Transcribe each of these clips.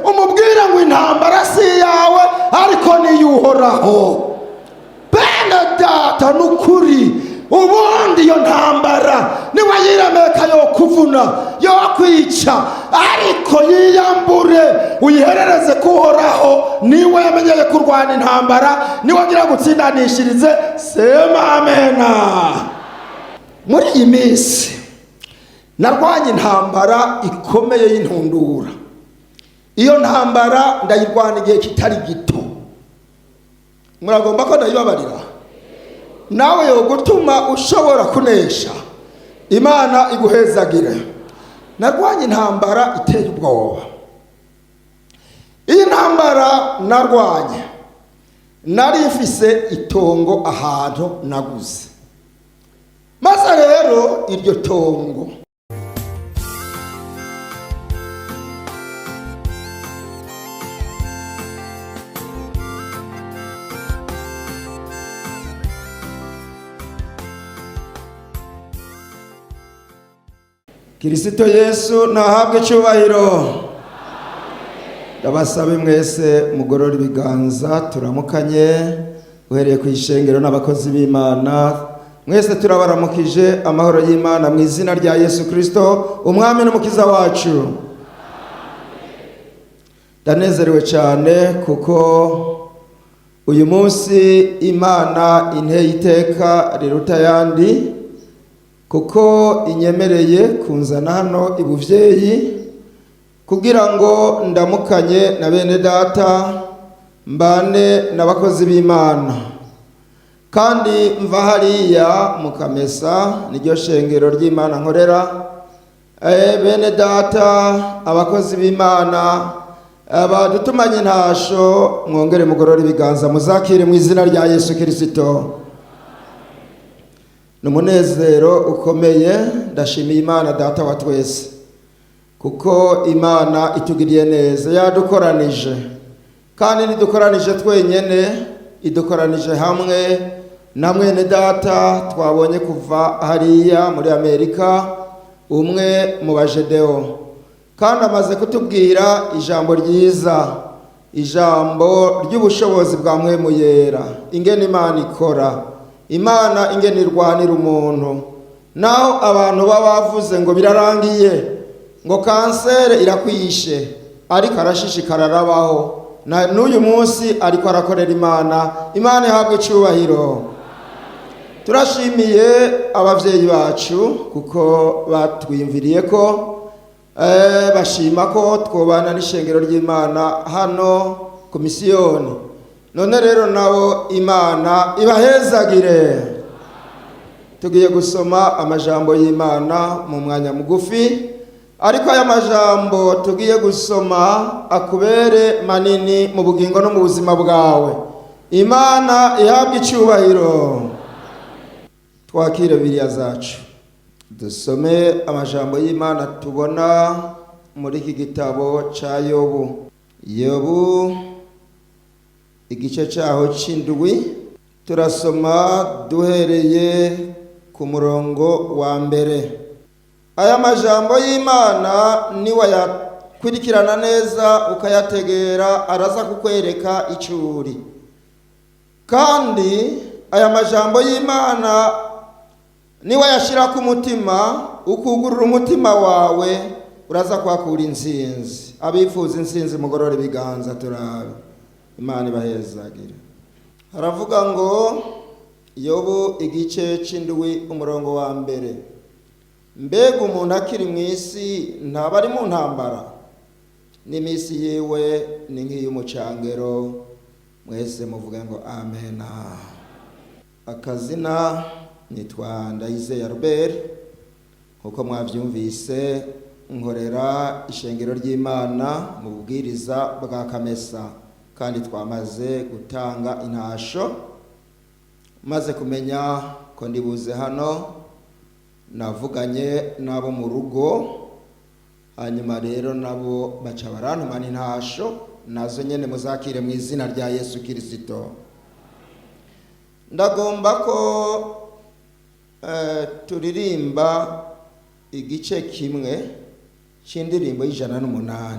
Umubwire ngo intambara si iyawe, ariko niy'Uhoraho. Bene data, n'ukuri, ubundi iyo ntambara niwe yiremeka yo kuvuna, yo kwica, ariko yiyambure uyiherereze kuhoraho. Niwe yamenyeye kurwana intambara, niwe agira gutsindanishirize. Sema amena. Muri iyi minsi narwanye intambara ikomeye y'intundura. Iyo ntambara ndayirwana igihe kitari gito. Muragomba ko ndayibabarira? Nawe yo gutuma ushobora kunesha. Imana iguhezagire. Narwanye intambara iteye ubwoba. Iyi ntambara narwanye, nari mfise itongo ahantu naguze, maze rero iryo tongo. Kirisito Yesu nahabwe icyubahiro. Ndabasabe mwese mugorora ibiganza, turamukanye. Uhereye ku ishengero n'abakozi b'Imana mwese, turabaramukije amahoro y'Imana mu izina rya Yesu Kirisito, umwami n'umukiza wacu. Ndanezerewe cyane kuko uyu munsi Imana inteye iteka riruta ayandi, kuko inyemereye kunzana hano ibuvyeyi kugira ngo ndamukanye na bene data, mbane n'abakozi b'Imana. Kandi mva hariya mu Kamesa, niryo shengero ry'Imana nkorera. Bene data, abakozi b'Imana badutumanye intasho, mwongere mugorore ibiganza, muzakire mu izina rya Yesu Kirisito. Ni umunezero ukomeye. Ndashimiye Imana Data wa twese, kuko Imana itugiriye neza, yadukoranije. Kandi ntidukoranije twenyene, idukoranije hamwe na mwene data twabonye kuva hariya muri Amerika, umwe mu bajedeo, kandi amaze kutubwira ijambo ryiza, ijambo ry'ubushobozi bwa Mpwemu Yera, ingene Imana ikora, Imana ingene irwanira umuntu. Naho abantu baba bavuze ngo birarangiye, ngo kanseri irakwishe, ariko arashishikara, arabaho na n'uyu munsi, ariko arakorera Imana. Imana ihabwa icyubahiro. Turashimiye ababyeyi bacu kuko batwiyumviriye ko bashima ko twobana n'ishengero ry'Imana hano ku misiyoni. None rero nabo Imana ibahezagire. Tugiye gusoma amajambo y'Imana mu mwanya mugufi, ariko aya majambo tugiye gusoma akubere manini mu bugingo no mu buzima bwawe. Imana ihabwe icyubahiro. Twakire Bibiliya zacu, dusome amajambo y'Imana tubona muri iki gitabo cya Yobu. Yobu, igice cyaho cy'indwi, turasoma duhereye ku murongo wa mbere. Aya majambo y'Imana niwayakurikirana neza, ukayategera, araza kukwereka icuri. Kandi aya majambo y'Imana niwayashyira ku mutima, ukugurura umutima wawe, uraza kuhakura insinzi. Abifuza insinzi, mugorora ibiganza turabe. Imana ibahezagire. Haravuga ngo, Yobu igice c'indwi, umurongo wa mbere: "Mbega umuntu akiri mu isi ntaba ari mu ntambara? N'iminsi yiwe ni nk'iy'umucangero." Mwese muvuge ngo amena. Akazina nitwa Ndayizeye Albert, nkuko mwabyumvise, nkorera ishengero ry'Imana mu bubwiriza bwa Kamesa, kandi twamaze gutanga intasho. Maze kumenya ko ndibuze hano, navuganye n'abo mu rugo, hanyuma rero nabo baca barantumana intasho. Nazo nyene muzakire mu izina rya Yesu Kirisito. Ndagomba ko turirimba igice kimwe cy'indirimbo y'108.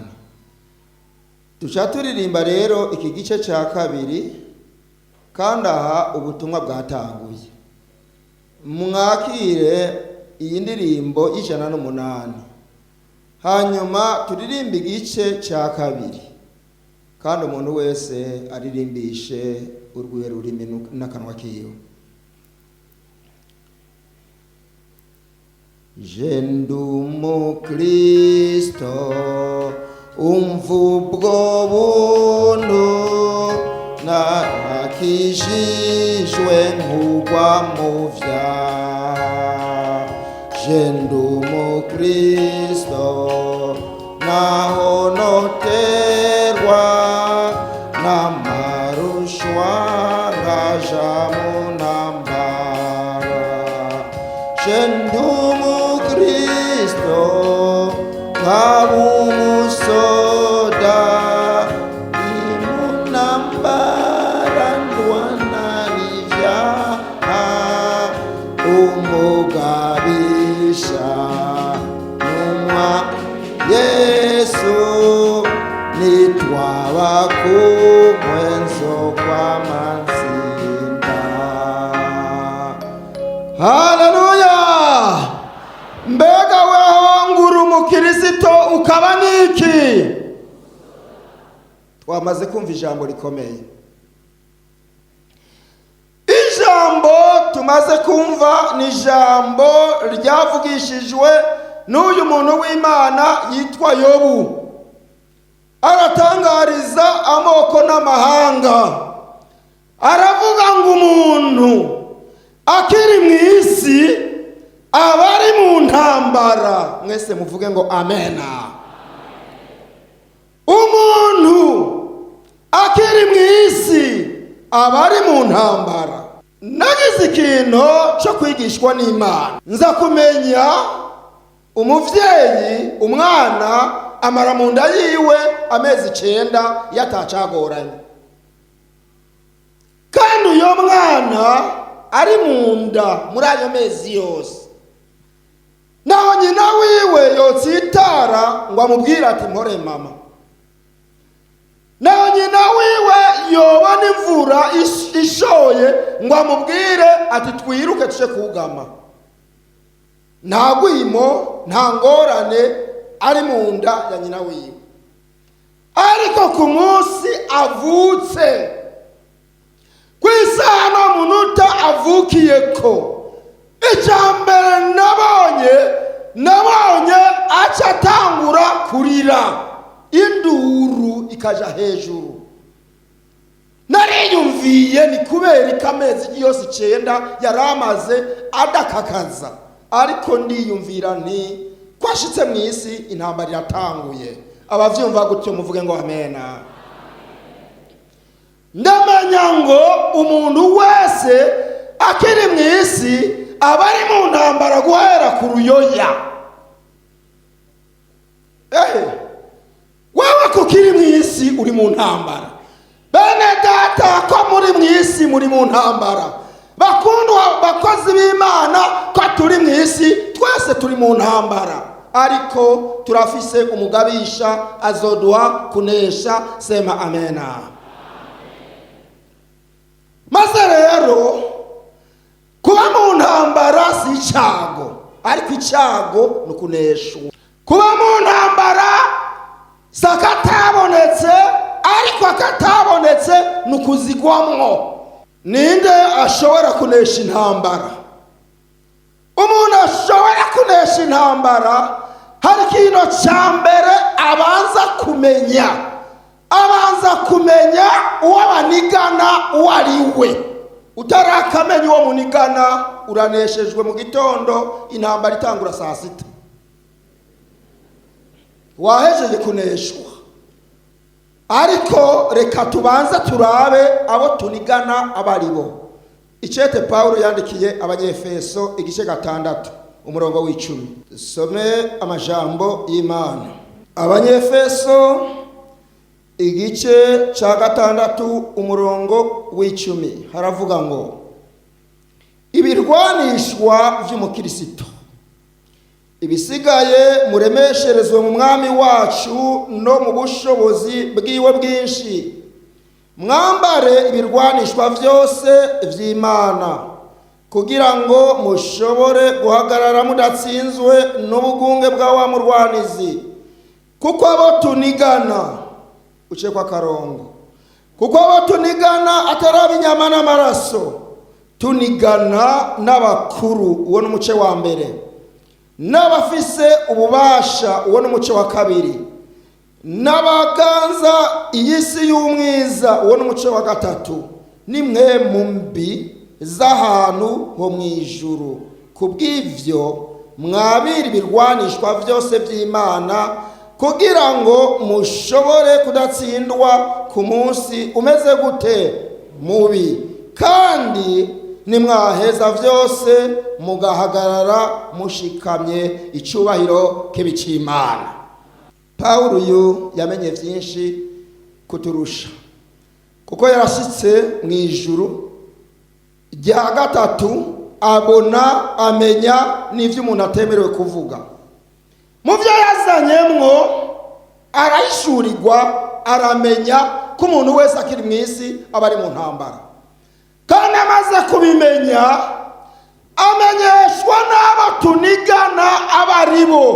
Tuca turirimba rero iki gice cya kabiri, kandi aha ubutumwa bwatanguye. Mwakire iyi ndirimbo 108, hanyuma turirimbe igice cya kabiri, kandi umuntu wese aririmbishe urwiwe rurimi n'akanwa kiwe. Je ndi umukristo, umva ubwo buntu, narakijijwe nkugwa mu vyaha. Je ndi umukristo, naho noterwa n'amarushwa nkaja mu ntambara. Je ndi umukristo, nkaba umusoda, ndi mu ntambara ndwana n'ivyaha, umugabisha numwa Yesu, nitwaba kumwe nzokwama nsinda. Haleluya! Mbega weho nguri umukirisito ukaba niki? Twamaze kumva ijambo rikomeye. Ijambo tumaze kumva ni ijambo ryavugishijwe n'uyu muntu w'Imana yitwa Yobu, aratangariza amoko n'amahanga, aravuga ngo umuntu akiri mu isi aba ari mu ntambara. Mwese muvuge ngo amena. Umuntu akiri mu isi aba ari mu ntambara. Nagize ikintu cyo kwigishwa n'Imana, nza kumenya umuvyeyi umwana amara mu nda yiwe amezi 9 yatacagoranye, kandi uyo mwana ari mu nda muri ayo mezi yose, naho nyina wiwe yotsitara ngo amubwire ati mpore mama, naho nyina wiwe yobona imvura ishoye ngo amubwire ati twiruke tuje kugama, nta gwimo, nta ngorane, ari mu nda ya nyina wiwe. Ariko ku munsi avutse, ku isaha no munota avukiyeko, icya mbere nabonye aca atangura kurira, induru ikaja hejuru. Nariyumviye ni kubera ko amezi yose 9 yari amaze adakakaza, ariko ndiyumvira nti ko ashitse mu isi intambara iratanguye. Abavyumva gutyo muvuge ngo amena. Ndamenya ngo umuntu wese akiri mu isi aba ari mu ntambara guhera ku ruyoya. Wewe kukiri mu isi uri mu ntambara. Bene data, ko muri mu isi muri mu ntambara. Bakundwa bakozi b'Imana, ko turi mu isi twese turi mu ntambara, ariko turafise umugabisha azoduha kunesha. Sema amena. Maze rero kuba mu ntambara si icyago, ariko icyago ni ukuneshwa. Kuba mu ntambara si akatabonetse, ariko akatabonetse ni ukuzigwamwo. Ninde ashobora kunesha intambara? Umuntu ashobora kunesha intambara, hari ikintu cya mbere abanza kumenya. Abanza kumenya uwo banigana uwo ari we. Utarakamenya uwo munigana, uraneshejwe mu gitondo, intambara itangura saa sita, wahejeje kuneshwa. Ariko reka tubanze turabe abo tunigana abo ari bo. Icete Pawulo yandikiye Abanyefeso, igice 6, umurongo w'10. Dusome amajambo y'Imana. Abanyefeso igice cya 6, umurongo w'10, haravuga ngo ibirwanishwa vy'umukirisito. Ibisigaye muremesherezwe mu Mwami wacu no mu bushobozi bwiwe bwinshi. Mwambare ibirwanishwa byose by'Imana, kugira ngo mushobore guhagarara mudatsinzwe n'ubugunge bwa wa murwanizi. Kuko abo tunigana, uce kwa karongo, kuko abo tunigana atari ab'inyama n'amaraso, tunigana n'abakuru, uwo ni umuce wa mbere, n'abafise ububasha, uwo ni umuce wa kabiri, n'abaganza iyi si y'umwiza, uwo ni umuce wa gatatu, nimwe mu mbi z'ahantu ho mu ijuru. Ku bw'ibyo mwabira ibirwanishwa byose by'Imana, kugira ngo mushobore kudatsindwa ku munsi umeze gute? Mubi. Kandi nimwaheza byose mugahagarara mushikamye, icyubahiro k'ibicimana. Pawulo uyu yamenye byinshi kuturusha, kuko yarashyitse mu ijuru rya gatatu, abona, amenya n'ibyo umuntu atemerewe kuvuga. Mu byo yazanyemwo arahishurirwa, aramenya ko umuntu wese akiri mu isi aba ari mu ntambara. Kandi amaze kubimenya, amenyeshwa n'abo tunigana aba ari bo,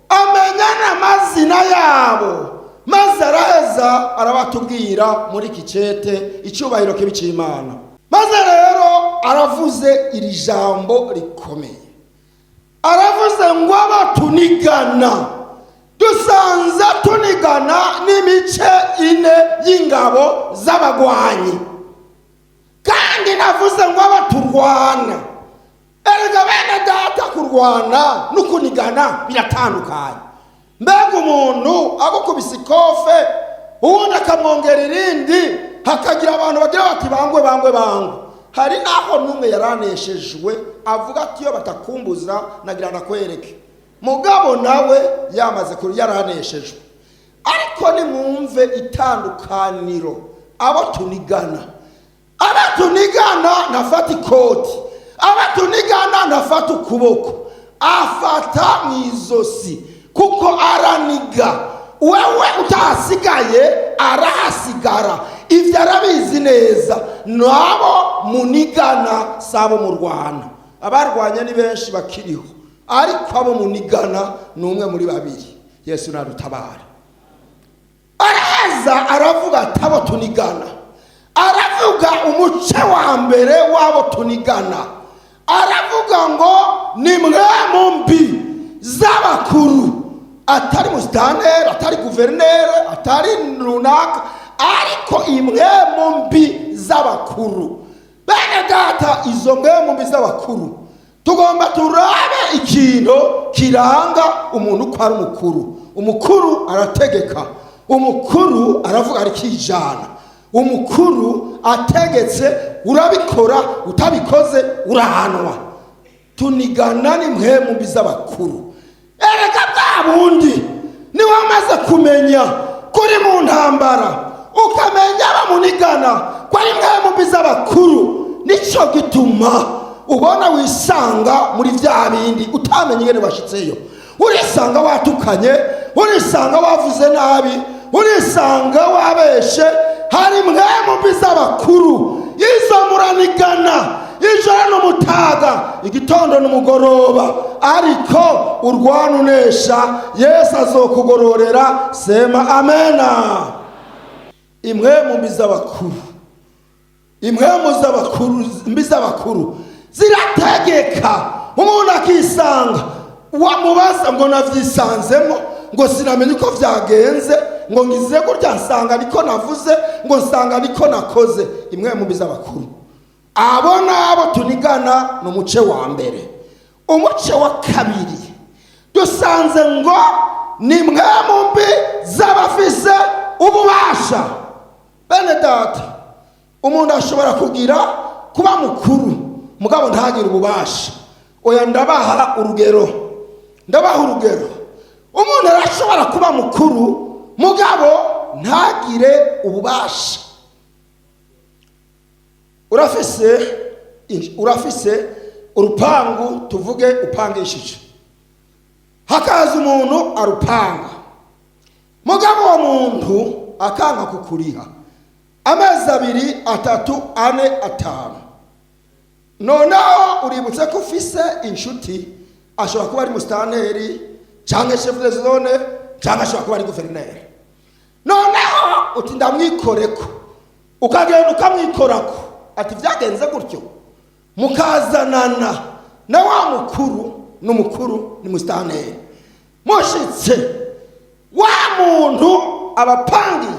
amenya n'amazina yabo, maze araheza arabatubwira muri iki cete. Icyubahiro kibi cy'Imana. Maze rero aravuze iri jambo rikomeye, aravuze ngo abo tunigana, dusanze tunigana n'imice ine y'ingabo z'abagwanyi. Kandi navuze ngo abo turwana. Erega bene data, kurwana no kunigana biratandukanye. Mbega umuntu agukubise ikofe, uwundi akamwongera irindi, hakagira abantu bagira bati: "Bangwe, bangwe, bangwe." Hari n'aho n'umwe yaraneshejwe avuga ati: "Iyo batakumbuza nagira ndakwereke." Mugabo nawe yamaze kuri yaraneshejwe. Ariko nimwumve itandukaniro. Abo tunigana, abo tunigana ntafata ikoti, abo tunigana ntafata ukuboko, afata mu izosi, kuko araniga. Wewe utahasigaye arahasigara. Ibyo arabizi neza. Nabo munigana si abo murwana. Abarwanya ni benshi bakiriho, ariko abo munigana ni umwe muri babiri. Yesu nadutabara. Araheza aravuga ati: "Abo tunigana." Aravuga umuce wa mbere w'abo tunigana, aravuga ngo ni mwe mbi z'abakuru. Atari musitaneri, atari guverineri, atari runaka, ariko imwe mbi z'abakuru. Bene data, izo mwe mbi z'abakuru, tugomba turabe ikintu kiranga umuntu uko ari umukuru. Umukuru arategeka, umukuru aravuga arikijana, umukuru ategetse urabikora, utabikoze urahanwa. Tunigana n'impwemu mbi z'abakuru. Erega bwa bundi niwe wamaze kumenya kuri mu ntambara, ukamenya bamunigana ko ari impwemu mbi z'abakuru. Nicyo gituma ubona wisanga muri bya bindi utamenye ingene bashitseyo. Urisanga watukanye, urisanga wavuze nabi, urisanga wabeshe. Hari impwemu mbi z'abakuru. Izo muranigana ijoro n'umutaga, igitondo n'umugoroba, ariko urwana unesha. Yesu azokugororera. Sema amena. Impwemu mbi z'abakuru, impwemu z'abakuru mbi z'abakuru zirategeka, umuntu akisanga wamubaza ngo: "Navyisanzemo," ngo: "Sinamenye uko vyagenze," ngo: "Ngize gutya nsanga niko navuze," ngo: "Nsanga niko nakoze." Impwemu mbi z'abakuru, abo nabo tunigana ni umuce wa mbere. Umuce wa kabiri, dusanze ngo ni mpwemu mbi z'abafise ububasha. Bene data, umuntu ashobora kugira kuba mukuru, mugabo ntagire ububasha. Oya, ndabaha urugero, ndabaha urugero. Umuntu arashobora kuba mukuru, mugabo ntagire ububasha. Urafise urupangu, tuvuge upangishije. Hakaza umuntu arupanga, mugabo uwo muntu akanga kukuriha amezi 2, 3, 4, 5. Noneho uributse ko ufise inshuti, ashobora kuba ari musitanteri cyangwa chef de zone, cyangwa ashobora kuba ari guverineri. Noneho uti ndamwikoreko, ukagenda ukamwikorako, ati byagenze gutyo, mukazanana na wa mukuru, n'umukuru ni musitanteri. Mushitse, wa muntu abapangiye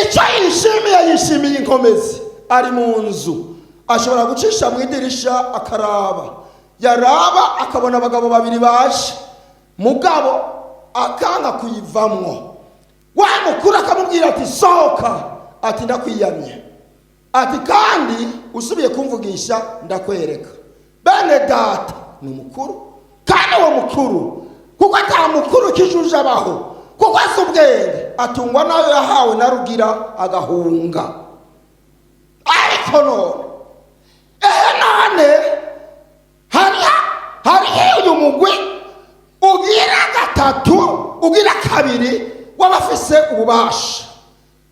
icyo yishimiye, yishimiye inkomezi, ari mu nzu, ashobora gucisha mu idirisha akaraba, yaraba akabona abagabo babiri baje, mugabo akanga kuyivamwo. Wa mukuru akamubwira ati sohoka, ati ndakwiyamye, ati kandi usubiye kumvugisha ndakwereka. Bene data, ni umukuru, kandi uwo mukuru, kuko ata mukuru kijuje abaho, kuko azi ubwenge, atungwa nayo yahawe na Rugira agahunga. Ariko none ehe, none hariho uyu mugwi ugira gatatu, ugira kabiri, w'abafise ububasha.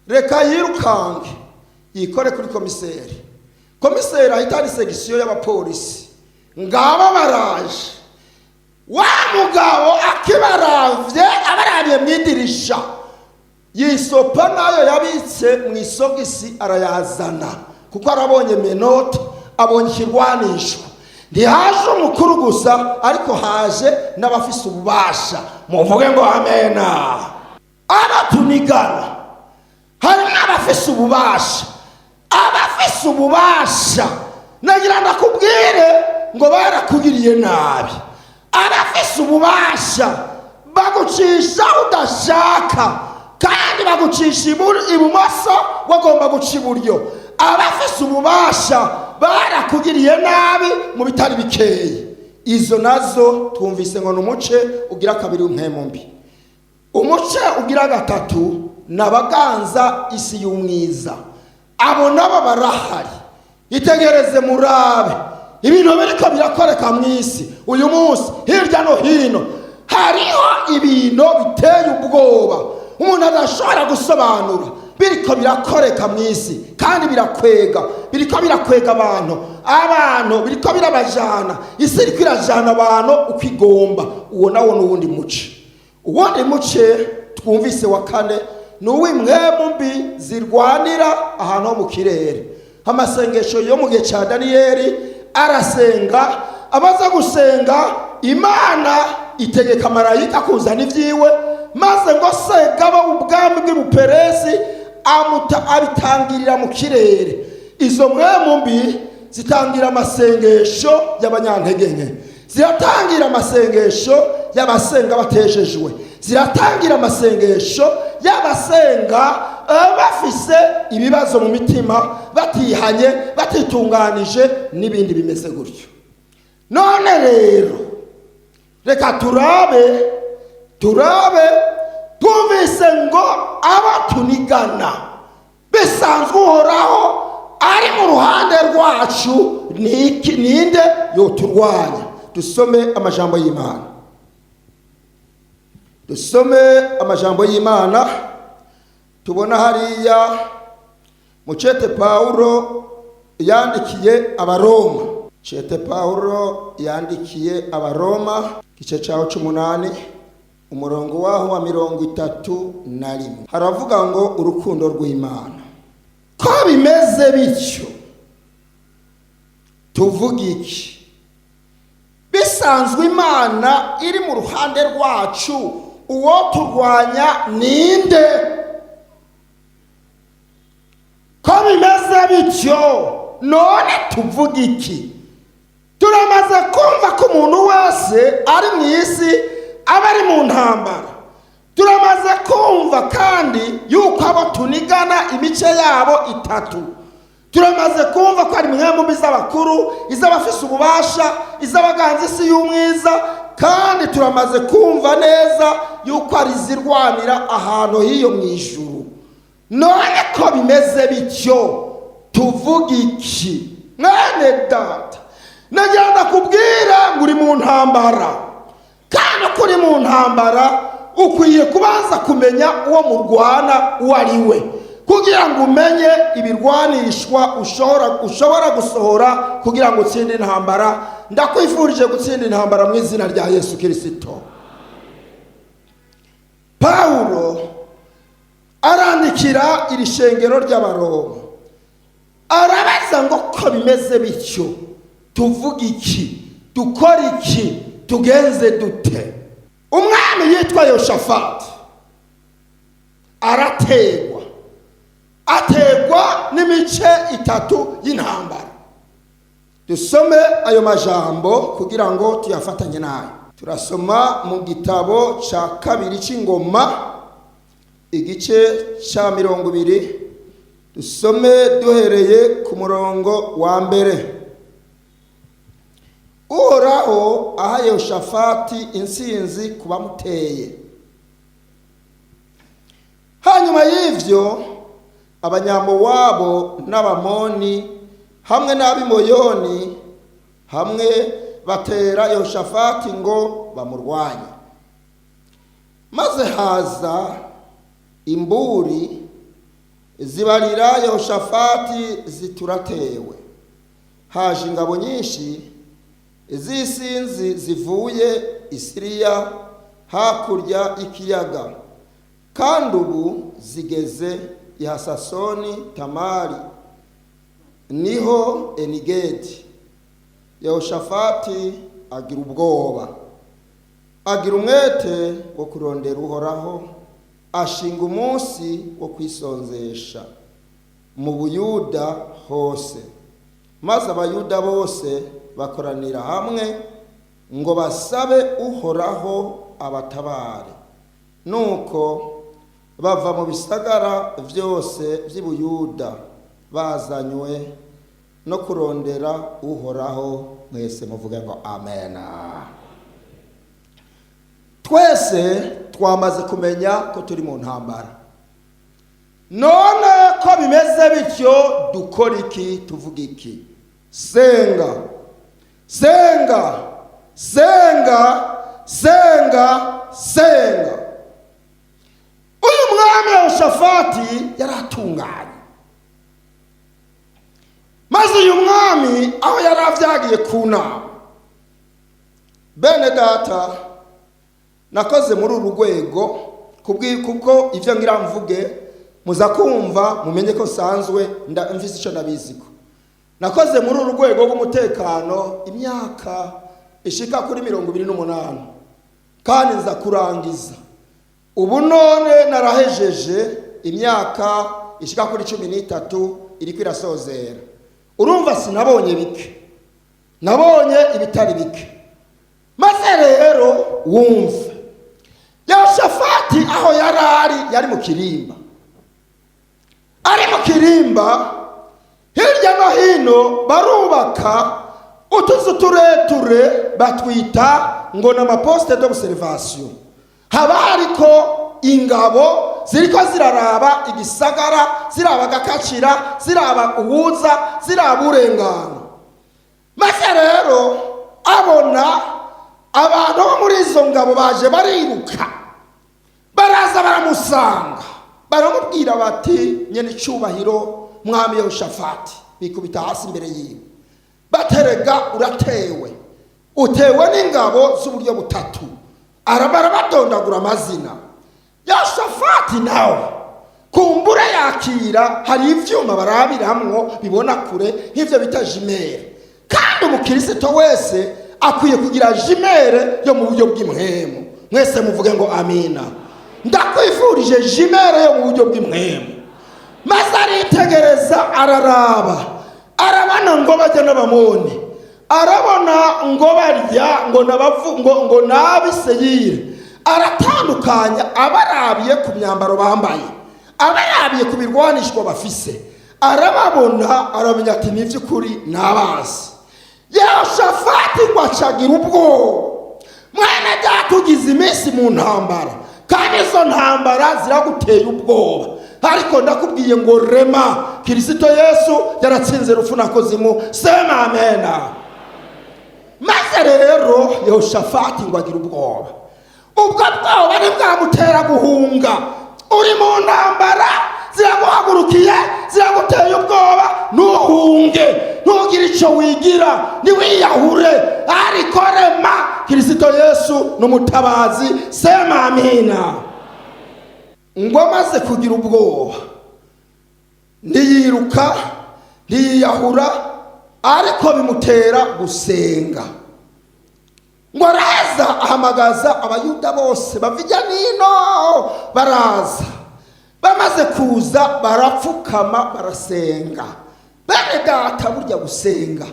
Reka yirukange yikore kuri komiseri, komiseri ahita ari section y'abapolisi, ngaba baraje. Wa mugabo akibaravye, abarabiye mu idirisha, yisopa nayo yabitse mu isogisi arayazana, kuko arabonye menottes, abonye ikirwanisho. Ntihaje umukuru gusa, ariko haje n'abafise ububasha. Muvuge ngo amena. Abatunigana harimo abafise ububasha. Abafise ububasha, nagira ndakubwire ngo barakugiriye nabi. Abafise ububasha bagucisha udashaka, kandi bagucisha ibumoso wagomba guca iburyo. Abafise ububasha barakugiriye nabi mu bitari bikeyi. Izo nazo twumvise ngo ni umuce ugira kabiri w'impwemu mbi. Umuce ugira gatatu ni abaganza isi y'umwiza. Abo nabo barahari. Itegereze murabe ibintu biriko birakoreka mu isi uyu munsi. Hirya no hino hariho ibintu biteye ubwoba umuntu adashobora gusobanura biriko birakoreka mu isi, kandi birakwega, biriko birakwega abantu, abantu biriko birabajana. Isi iriko irajana abantu uko igomba. Uwo nawo ni uwundi muce. Uwundi muce twumvise wa kane ni uw'impwemu mbi zirwanira ahantu ho mu kirere. Amasengesho yo mu gihe cya Daniyeli, arasenga, amaze gusenga, Imana itegeka marayika kuzana ibyiwe, maze ngo segaba ubwami bw'ibuperesi amuta abitangirira mu kirere. Izo mpwemu mbi zitangira amasengesho y'abanyantege nke, ziratangira amasengesho y'abasenga batejejwe, ziratangira amasengesho y'abasenga bafise ibibazo mu mitima, batihanye, batitunganije, n'ibindi bimeze gutyo. None rero reka turabe. Twumvise ngo abo tunigana, bisanzwe Uhoraho ari mu ruhande rwacu, niki ninde yoturwanya? Dusome amajambo y'Imana, dusome amajambo y'Imana. Tubona hariya mu cete Pawulo yandikiye Abaroma, cete Pawulo yandikiye Abaroma, igice cyaho c'umunani, umurongo waho wa 31, haravuga ngo urukundo rw'Imana. Ko bimeze bityo, tuvuga iki? Bisanzwe Imana iri mu ruhande rwacu, uwo turwanya ninde? Ko bimeze bityo, none tuvuga iki? Turamaze kumva ko umuntu wese ari mu isi aba ari mu ntambara. Turamaze kumva kandi yuko abo tunigana imice yabo itatu. Turamaze kumva ko ari impwemu mbi z'abakuru, iz'abafise ububasha, iz'abaganza isi y'umwiza, kandi turamaze kumva neza yuko ari izirwanira ahantu h'iyo mu ijuru. None ko bimeze bityo, tuvuga iki? Mwene data, nagira ndakubwira ngo uri mu ntambara. Kandi uko uri mu ntambara ukwiye kubanza kumenya uwo murwana uwo ari we, kugira ngo umenye ibirwanishwa ushobora gusohora kugira ngo utsinde intambara. Ndakwifurije gutsinda intambara mu izina rya Yesu Kirisito. Pawulo arandikira iri shengero ry'Abaroma, arabaza ngo: "Ko bimeze bityo, tuvuga iki? Dukora iki? Tugenze dute?" Umwami yitwa Yoshafati arategwa, ategwa n'imice itatu y'intambara. Dusome ayo majambo kugira ngo tuyafatanye nayo. Turasoma mu gitabo cya kabiri cy'Ingoma, igice cya 20, dusome duhereye ku murongo wa mbere. Uhoraho aha Yehoshafati intsinzi ku bamuteye. Hanyuma y'ivyo, Abanyamowabu n'Abamoni hamwe n'Abimeyoni hamwe batera Yehoshafati ngo bamurwanye. Maze haza imburi zibarira Yehoshafati zituratewe, haje ingabo nyinshi z'isinzi zivuye i Siriya hakurya y'ikiyaga, kandi ubu zigeze i Hasasoni Tamari, niho Enigedi. Yehoshafati agira ubwoba, agira umwete wo kurondera Uhoraho, ashinga umunsi wo kwisonzesha mu Buyuda hose, maze Abayuda bose bakoranira hamwe ngo basabe Uhoraho abatabare. Nuko bava mu bisagara byose by'i Buyuda bazanywe no kurondera Uhoraho. Mwese muvuge ngo amena. Twese twamaze kumenya ko turi mu ntambara. None ko bimeze bityo, dukora iki? Tuvuga iki? Senga, senga, senga, senga, senga. Uyu mwami Yehoshafati yari atunganye. Maze uyu mwami aho yari avyagiye ku nama, bene data, nakoze muri uru rwego kuko ibyo ngira mvuge muza kumva, mumenye ko nsanzwe mfise icyo ndabiziko. Nakoze muri uru rwego rw'umutekano imyaka ishika kuri 28, kandi nza kurangiza ubu. None narahejeje imyaka ishika kuri 13 iriko irasozera. Urumva, sinabonye bike, nabonye ibitari bike. Maze rero wumve, Yehoshafati aho yari ari, yari mu kirimba, ari mu kirimba. Hirya no hino barubaka utuzu tureture batwita ngo ni ama postes d'observation. Haba hariko ingabo ziriko ziraraba igisagara, ziraba agakacira, ziraba uwuza, ziraba urengana. Maze rero abona abantu bo muri izo ngabo baje bariruka, baraza baramusanga, baramubwira bati: "Nyene icubahiro mwami Yehoshafati." Bikubita hasi imbere yiwe, baterega: "Uratewe, utewe n'ingabo z'uburyo butatu." Arabara badondagura amazina. Yehoshafati nawe kumbura yakira, hari ivyuma barabiramwo bibona kure nk'ivyo bita jumelles, kandi umukirisito wese akwiye kugira jumelles yo mu buryo bw'impwemu. Mwese muvuge ngo amina. Ndakwifurije jumelles yo mu buryo bw'impwemu. Maze aritegereza, araraba, arabona ngo bajya n'Abamoni, arabona ngo barya ngo nabavu ngo n'Abiseyiri, aratandukanya abarabiye ku myambaro bambaye, abarabiye ku birwanishwa bafise, arababona, aramenya ati: "Ni iby'ukuri ni abansi." Yehoshafati ngo acagira ubwoba. Mwene data, ugize iminsi mu ntambara, kandi izo ntambara ziraguteye ubwoba, ariko ndakubwiye ngo rema. Kirisito Yesu yaratsinze rupfu na kuzimu. Sema amena. Maze rero Yehoshafati ngo agira ubwoba. Ubwo bwoba ntibwamutera guhunga. Uri mu ntambara, ziraguhagurukiye, ziraguteye ubwoba, ntuhunge, ntugire icyo wigira, ntiwiyahure, ariko rema. Kirisito Yesu ni umutabazi. Sema amina. Ngo amaze kugira ubwoba, ntiyiruka, ntiyiyahura, ariko bimutera gusenga. Ngo araza ahamagaza Abayuda bose, bava ijya nino baraza. Bamaze kuza barapfukama, barasenga. Bene data, burya gusenga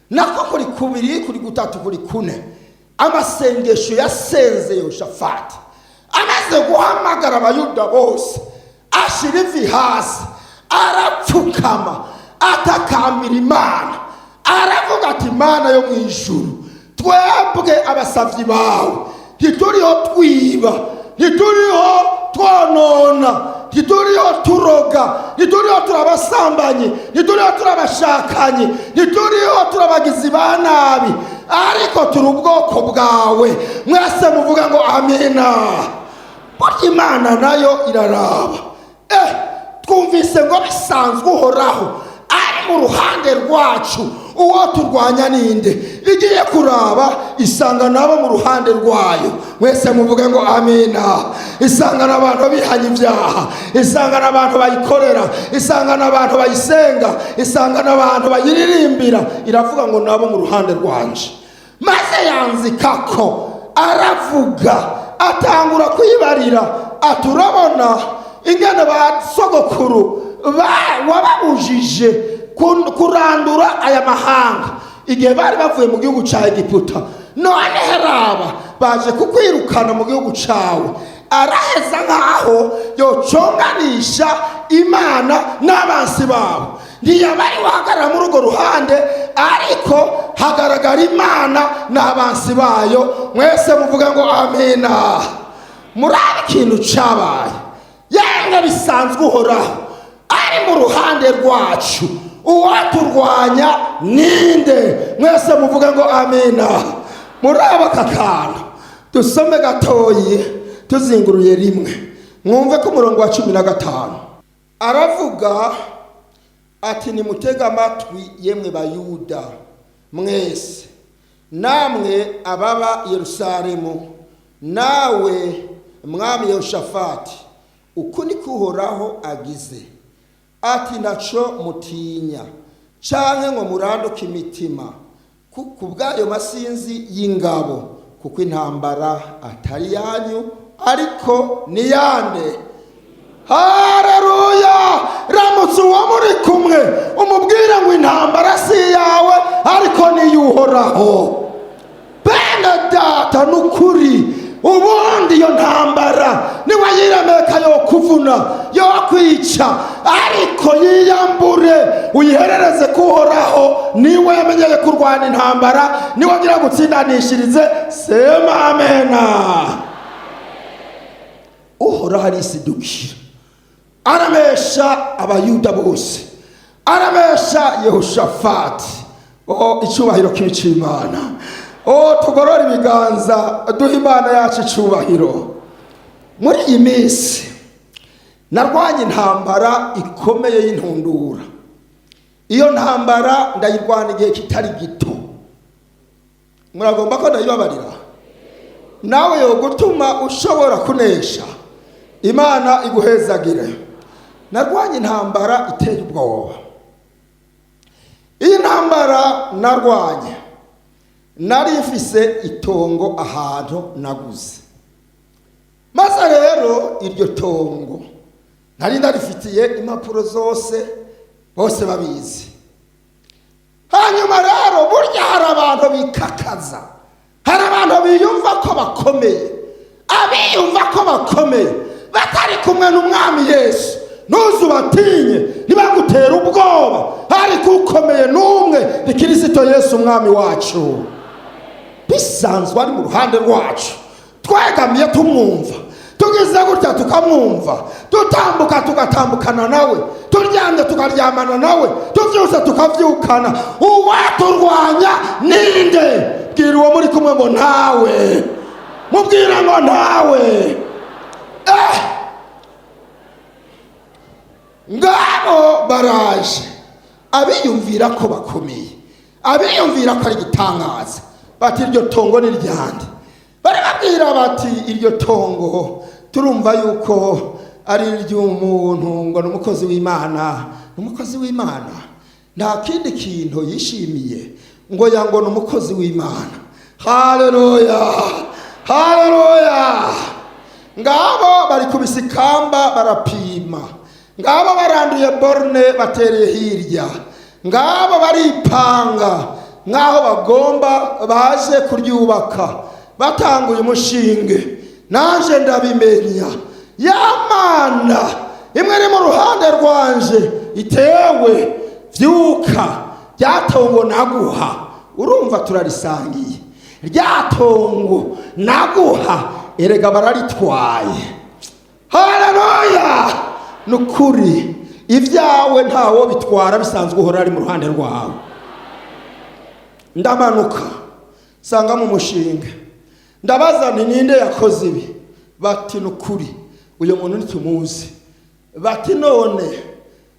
nako kuri kubiri, kuri gutatu, kuri kune. Amasengesho yasenze Yehoshafati amaze guhamagara Abayuda bose, ashyira ivi hasi, arapfukama, atakambira Imana, aravuga ati: "Imana yo mu ijuru, twebwe abasavyi bawe ntituriho twiba, ntituriho twonona, ntituriho turoga, ntituriho turabasambanyi, ntituriho turabashakanyi, ntituriho turabagizi ba nabi, ariko turi ubwoko bwawe." Mwese muvuga ngo amina. Burya Imana nayo iraraba. Twumvise ngo bisanzwe Uhoraho ari mu ruhande rwacu, uwo turwanya ninde? Igiye kuraba isanga nabo mu ruhande rwayo. Mwese muvuge ngo amina. Isanga n'abantu bihanye ibyaha, isanga n'abantu bayikorera, isanga n'abantu bayisenga, isanga n'abantu bayiririmbira. Iravuga ngo nabo mu ruhande rwanje. Maze yanzika ko aravuga, atangura kwibarira ati: "Urabona ingene ba sogokuru wababujije kurandura aya mahanga igihe bari bavuye mu gihugu cya Egiputa. None heraba baje kukwirukana mu gihugu cyawe." Araheza nk'aho yoconganisha Imana n'abansi babo. Ntiyaba ari wahagarara muri urwo ruhande, ariko hagaragara Imana n'abansi bayo. Mwese muvuga ngo amina. Murabe ikintu cyabaye. Yemwe, bisanzwe Uhoraho ari mu ruhande rwacu, uwaturwanya ninde? Mwese muvuge ngo amina. Muraba aka kantu, dusome gatoyi tuzinguruye rimwe, mwumve ko umurongo wa 15 aravuga ati: "Nimutege amatwi, yemwe Bayuda mwese, namwe ababa Yerusalemu, nawe mwami Yehoshafati, uku niko Uhoraho agize ati: ntaco mutinya canke ngo muranduke imitima ku bw'ayo masinzi y'ingabo, kuko intambara atari yanyu, ariko ni yande?" Haleluya! Ramutse uwo muri kumwe, umubwire ngo intambara si iyawe, ariko niy'Uhoraho. Bene data, n'ukuri ubundi iyo ntambara niwe yiremeka yo kuvuna, yo kwica, ariko yiyambure uyiherereze kuhoraho. Niwe yamenyeye kurwana intambara, niwe agira gutsindanishirize. Sema amena. Uhoraho arisidukira, aramesha Abayuda bose, aramesha Yehoshafati. Oh, icyubahiro kibi cy'Imana! Oh, tugorore ibiganza, duhe Imana yacu icyubahiro. Muri iyi minsi narwanye intambara ikomeye y'intundura. Iyo ntambara ndayirwana igihe kitari gito. Muragomba ko ndayibabarira? Nawe yo gutuma ushobora kunesha. Imana iguhezagire. Narwanye intambara iteye ubwoba. Iyi ntambara narwanye, nari mfise itongo ahantu naguze. Maze rero iryo tongo nari ndarifitiye impapuro zose, bose babizi. Hanyuma rero burya hari abantu bikakaza, hari abantu biyumva ko bakomeye. Abiyumva ko bakomeye batari kumwe n'Umwami Yesu, ntuzubatinye, ntibagutera ubwoba. Ariko ukomeye n'umwe, ni Kirisito Yesu Umwami wacu. Bisanzwe ari mu ruhande rwacu, twegamiye tumwumva. Tugize gutya tukamwumva, dutambuka tugatambukana nawe, turyamye tukaryamana nawe, tuvyutse tukavyukana. Uwaturwanya ninde? Bwira uwo muri kumwe ngo ntawe, mubwire ngo ntawe. Ngabo baraje, abiyumvira ko bakomeye, abiyumvira ko ari igitangaza, bati iryo tongo ni ryande? Bari babwira bati iryo tongo turumva yuko ari iry'umuntu, ngo ni umukozi w'Imana. Ni umukozi w'Imana, nta kindi kintu yishimiye ngo ya ngo ni umukozi w'Imana. Haleluya, haleluya. Ngabo bari kubisa ikamba barapima, ngabo baranduye borne batereye hirya, ngabo baripanga nk'aho bagomba baje kuryubaka, batanguye umushinge. Nanje ndabimenya, ya Mana imwe iri mu ruhande rwanje itewe vyuka, ryatongo naguha, urumva turarisangiye, ryatongo naguha, erega bararitwaye. Haleluya! Nukuri ibyawe ntawo bitwara, bisanzwe uhora ari mu ruhande rwawe. Ndamanuka sanga mu mushinga, ndabaza nti ninde yakoze ibi? Bati nukuri uyu muntu ntitumuzi. Bati none,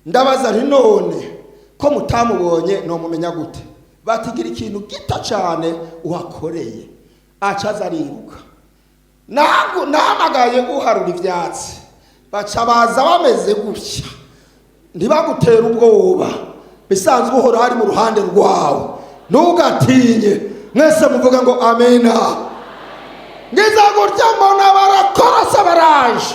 ndabaza nti none ko mutamubonye nomumenya gute? Bati gira ikintu gito cyane uhakoreye. Acaza ariruka. Nahamagaye uharura ivyatsi, baca baza bameze gutya. Ntibagutera ubwoba, bisanzwe uhora hari mu ruhande rwawe, ntugatinye. Mwese muvuga ngo amena. Ngiza gutya mbona barakorasa, baraje,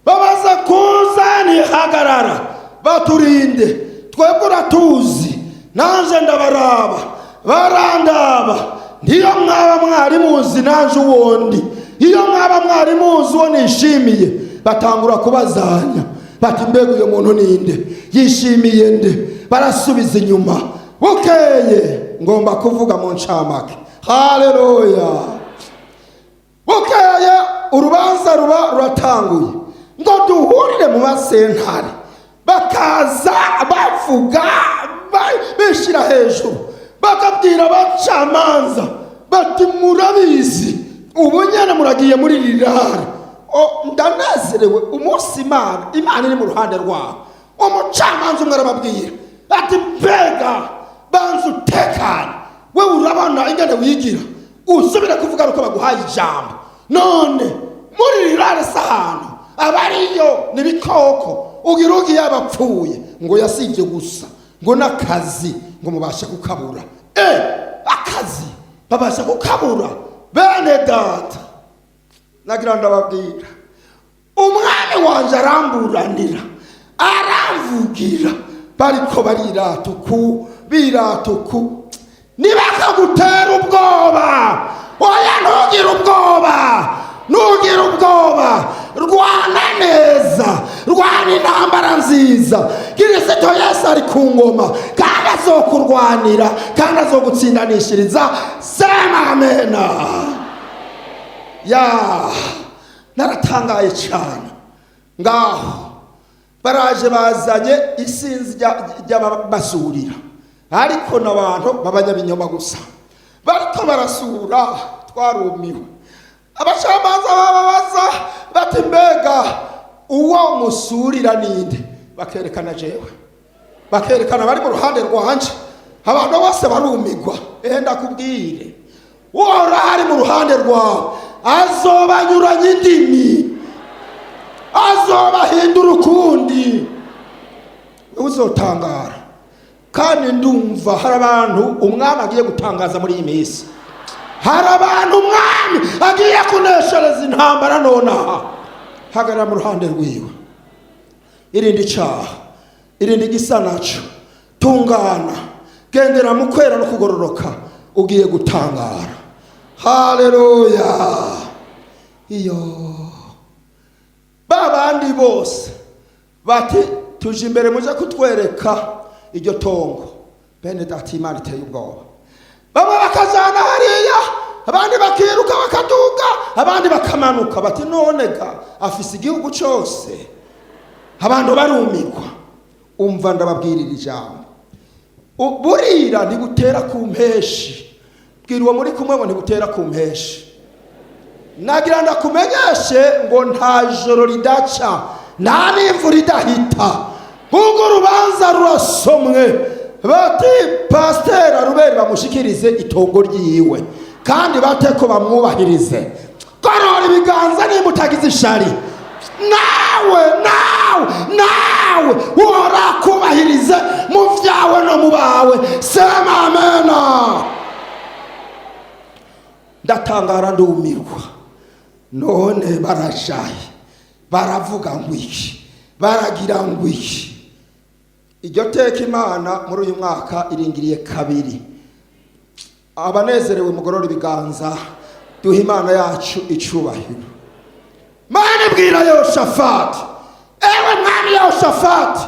bamaze kuza ntihagarara, baturinde twebwe uratuzi. Nanje ndabaraba, barandaba. Ntiyo mwaba mwari muzi nanje uwondi, iyo mwaba mwari muzi uwo nishimiye. Batangura kubazanya bati mbega uyu muntu ninde, yishimiye nde? Barasubiza inyuma. Bukeye, ngomba kuvuga mu ncamake, haleluya, bukeye urubanza ruba ruratanguye ngo duhurire mu masentare. Bakaza bavuga bishyira hejuru, bakabwira abacamanza bati murabizi, ubu nyine muragiye muri rirare. Ndanezerewe umunsi Imana iri mu ruhande rwawe. Umucamanza umwe arababwira ati mbega banza utekane, we urabona ingene wigira, usubire kuvuga uko baguhaye ijambo. None muri rirare si ahantu abariyo ni ibikoko, ugira ugiye abapfuye ngo yasibye gusa ngo n'akazi ngo mubashe kukabura. Akazi babasha kukabura. Bene data, nagira ndababwira, umwami wanje aramburanira, aramvugira. Bariko barirata uku, birata uku, ntibakagutera ubwoba. Oya, ntugire ubwoba, ntugire ubwoba. Rwana neza, rwana intambara nziza. Kirisito Yesu ari ku ngoma, kandi azokurwanira, kandi azogutsindanishiriza. Sema amena. Ya, naratangaye cyane. Ngaho baraje bazanye isinzi ry'ababasurira, ariko n'abantu b'abanyabinyoma gusa bariko barasura. Twarumiwe. Abacamanza bababaza bati mbega uwo musurira ninde? Bakerekana jewe, bakerekana bari mu ruhande rwanje. Abantu bose barumigwa. Ehe, ndakubwire, uhoraho ari mu ruhande rwawe, azobanyuranya indimi, azobahindura ukundi, uzotangara. Kandi ndumva hari abantu umwami agiye gutangaza muri iyi minsi, hari abantu umwami agiye kuneshereza intambara nonaha. Hagarara mu ruhande rwiwe, irinde icyaha, irinde igisa naco, tungana, gendera mu kwera no kugororoka, ugiye gutangara. Haleluya! Iyo ba bandi bose bati tuje imbere, muje kutwereka iryo tongo. Bene data, Imana iteye ubwoba. Bamwe bakajana hariya. Abandi bakiruka bakaduga, abandi bakamanuka, bati none ga afise igihugu cyose. Abantu barumigwa. Umva, ndababwirira ijambo: burira ntibutera ku mpeshi. Bwira uwo muri kumwe ngo ntibutera ku mpeshi. Nagira ndakumenyeshe ngo nta joro ridaca, nta n'imvura idahita. Nk'ubwo urubanza rurasomwe, bati pasiteri Aruberi bamushikirize itongo ryiwe, kandi bate ko bamwubahirize. Gorora ibiganza nimba utagize ishari. Nawe, nawe, nawe uhora kubahirize mu byawe no mu bawe. Sema amena. Ndatangara, ndumirwa. None barajaye, baravuga ngo iki? Baragira ngo iki? Iryo teka Imana muri uyu mwaka iringiriye kabiri. Abanezerewe mugorora ibiganza, duha Imana yacu icubahiro. Mana ibwira Yehoshafati: "Ewe mwami Yehoshafati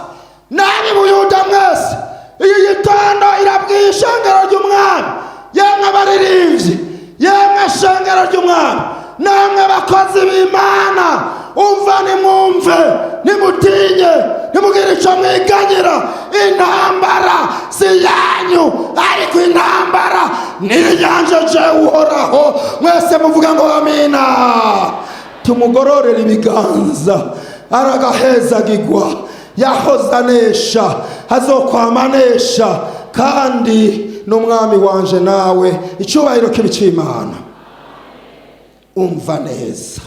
n'ab'i Buyuda mwese, iyi gitondo irabwiye ishengero ry'umwami, yemwe abaririmbyi, yemwe shengero ry'umwami, namwe bakozi b'Imana, umva, nimwumve, nimutinye, nimugire icyo mwiganyira. Intambara si yanyu, ariko intambara ni iyanje jewe Uhoraho." Mwese muvuga ngo amina. Tumugororera ibiganza. Aragahezagigwa, yahoze anesha, azokwama anesha, kandi n'umwami wanje nawe. Icyubahiro kibi cy'Imana. Umva neza,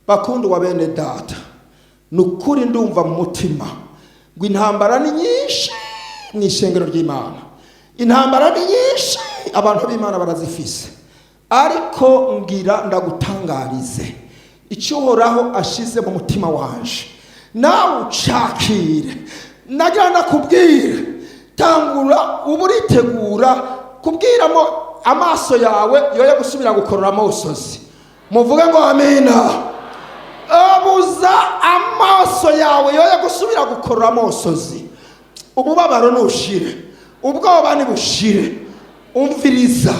bakundwa bene data, ni ukuri ndumva mu mutima ngo intambara ni nyinshi mu ishengero ry'Imana. Intambara ni nyinshi, abantu b'Imana barazifise. Ariko ngira ndagutangarize icyo Uhoraho ashize mu mutima wanje, nawe ucakire. Nagira ndakubwire: tangura uba uritegura kubwiramo amaso yawe yoye gusubira gukorora amosozi. Muvuge ngo amina. Abuza amaso yawe yoye gusubira gukorora amosozi. Umubabaro nushire, ubwoba nibushire. Umviriza,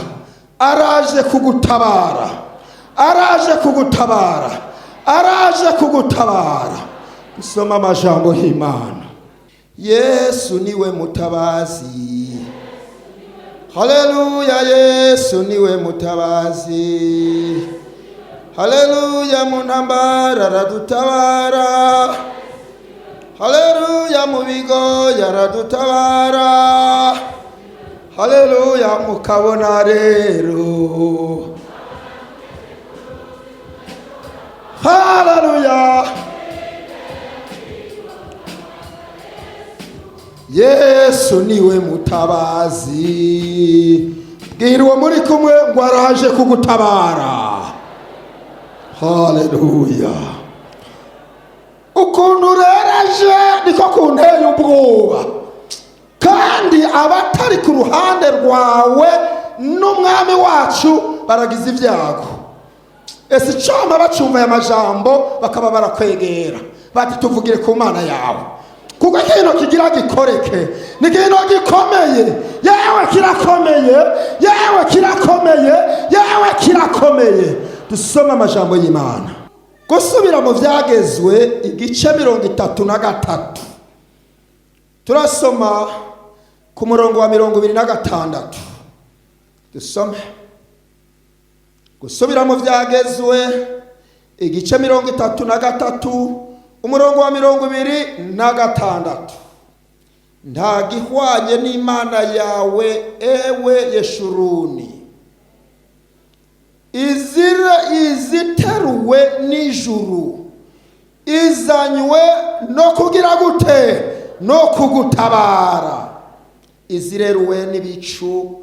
araje kugutabara, araje kugutabara, araje kugutabara. Soma amajambo y'Imana. Yesu niwe mutabazi. Haleluya, Yesu niwe mutabazi. Haleluya, mu ntambara aradutabara. Haleluya, mu bigo aradutabara. Haleluya, mukabona rero. Haleluya, Yesu niwe mutabazi. Bwira uwo muri kumwe ngo araje kugutabara. Haleluya. Ukuntu rero aje niko kunteye ubwoba, kandi abatari ku ruhande rwawe n'umwami wacu baragize ibyago. Ese icoma bacumva aya majambo bakaba barakwegera bati tuvugire ku Mana yawe, kuko ikintu kigira gikoreke ni ikintu gikomeye. Yewe kirakomeye, yewe kirakomeye, yewe kirakomeye. Dusome amajambo y'Imana. Gusubira mu Byagezwe, igice 33, turasoma ku murongo wa 26. Dusome Gusubira mu Byagezwe, igice 33, umurongo wa 26. Nta gihwanye n'Imana yawe, ewe Yeshuruni, izira iziteruwe n'ijuru, izanywe no kugira gute? No kugutabara. Izireruwe n'ibicu,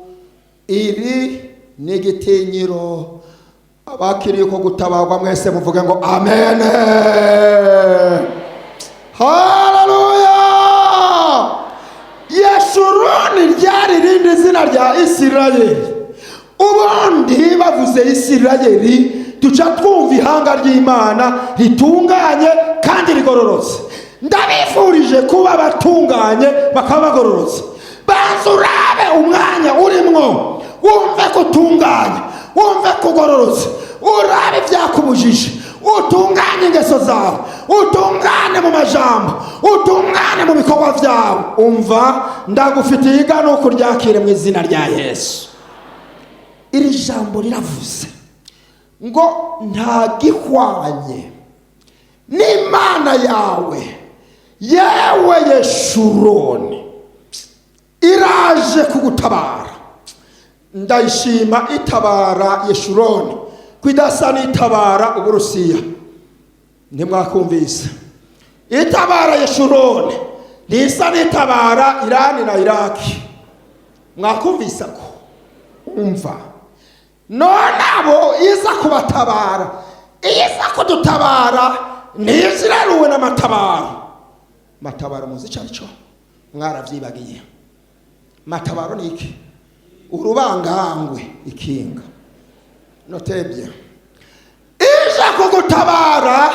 iri n'igitinyiro. Abakiriye uko gutabarwa mwese muvuge ngo amen. Haleluya. Yeshuruni ryari irindi zina rya Isirayeli. Ubundi bavuze Isirayeli duca twumva ihanga ry'Imana ritunganye kandi rigororotse. Ndabifurije kuba batunganye bakaba bagororotse. Banza urabe umwanya urimwo, wumve ko utunganye. Wumve kugororotse, urabe ibyakubujije, utunganye ingeso zawe, utungane mu majambo, utungane mu bikorwa byawe. Umva, ndagufitiye igano kuryakire mu izina rya Yesu. Iri jambo riravuze ngo nta gihwanye n'Imana yawe, yewe Yeshuroni, iraje kugutabara. Ndayishima itabara Yeshuroni ko idasa n'itabara Uburusiya. Ntimwakumvise? Itabara Yeshuroni ntisa n'itabara Irani na Iraki. Mwakumvise ko? Umva, none abo iza kubatabara, iyo iza kudutabara, ntiziraruwe n'amatabaro. Matabaro muzi icyo ari cyo? Mwarabyibagiye? Matabaro ni iki? Urubangangwe, ikinga. Notebye ije kugutabara,